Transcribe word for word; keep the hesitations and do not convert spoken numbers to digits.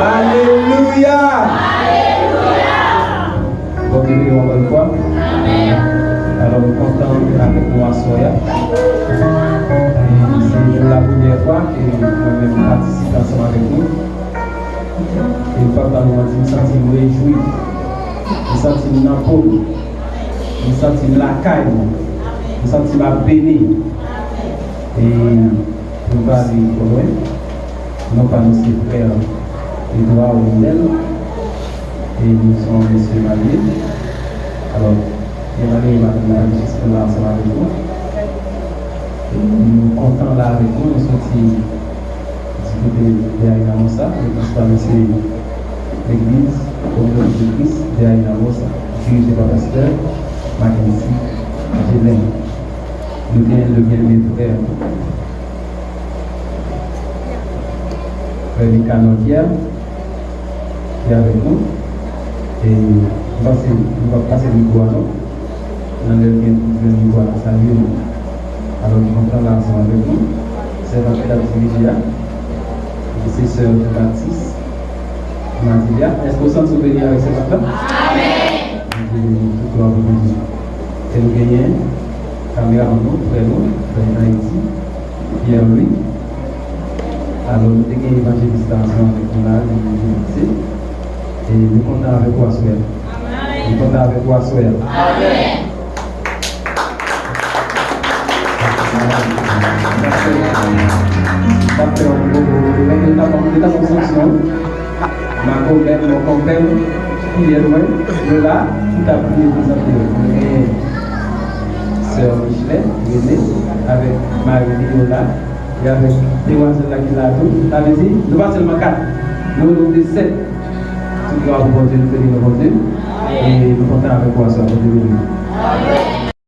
Alelouya! Bondye beni w ankò yon fwa. Alò, nou kontan avèk nou aswè a. E se pou la premyè fwa ke mwen menm m patisipe ansanm avèk nou. E papa nou an di, m santi m rejwi. M santi m nan po m. M santi m lakay mwen. M santi m ap beni. E pou n pa ale twò lwen, non pa nou se frè Edouard Wendel. E nou se yon mesye marye. Alò, byen malere madanm nan pa gen chans pou l la ansanm avèk nou. E nou kontan la avèk nou, nou soti di kote de Ayinamosa, nou prensipalman se legliz Kominote de Kris de Ayinamosa, dirije pa pastè Mackenzie Gelin. Nou gen le byeneme frè, frè Nicanor Pierre, ki avèk nou. E nou pase, nou pa pase mikwo a non. Nan lè l gen pou l jwenn mikwo a, n ap salye nou. Alò, nou kontan la ansanm avèk nou. Sèvant ki t ap dirije a, se sè Jean Baptiste Madilia. Èske w santi w beni avèk sèvant la? Amèn. Bondye beni nou, tout glwa pou Bondye. E nou genyen kameramann nou, frè nou, frè Haiti. Pierre Louis. Alò, nou te gen evanjelis la ansanm avèk nou la, li, li pase. E nou kontan avèk ou aswè a. Nou kontan avèk ou aswè a. Amèn. N ap fè yon gwo, gwo, gwo, nou ta ban, nou ta ban sanksyon. Makomè m, non konpè m, fiyèl mwen, yo la, pou ta priye prezante yo. Nou genyen sè Michelet, Rene, avèk mari li, yo la, e avèk demwazèl la ki la tou. Sa vle di, nou pa sèlman kat, nou, nou de sèt. Tout glwa pou Bondye, nou beni non Bondye. E nou kontan avèk ou aswè a, Bondye beni nou.